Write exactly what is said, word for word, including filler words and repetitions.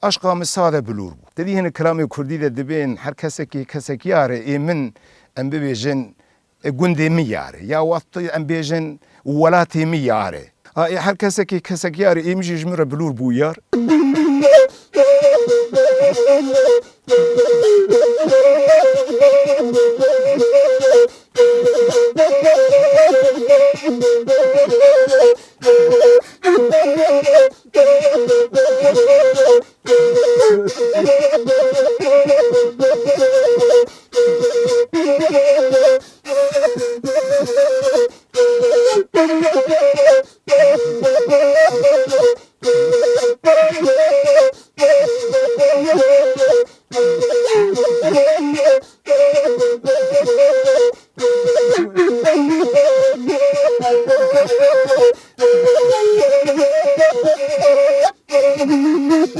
Aşqa min sade bilûr bû. Te dî hinek kilamê kurdî de dibên her kesekî kesekî yar e, ê min em bibêjin, e, gundê min yar e. Ya wextê em bêjin welatê min yar e. Ha, ê her kesekî kesekî yar e, ê min jî ji min re bilûr bû yar.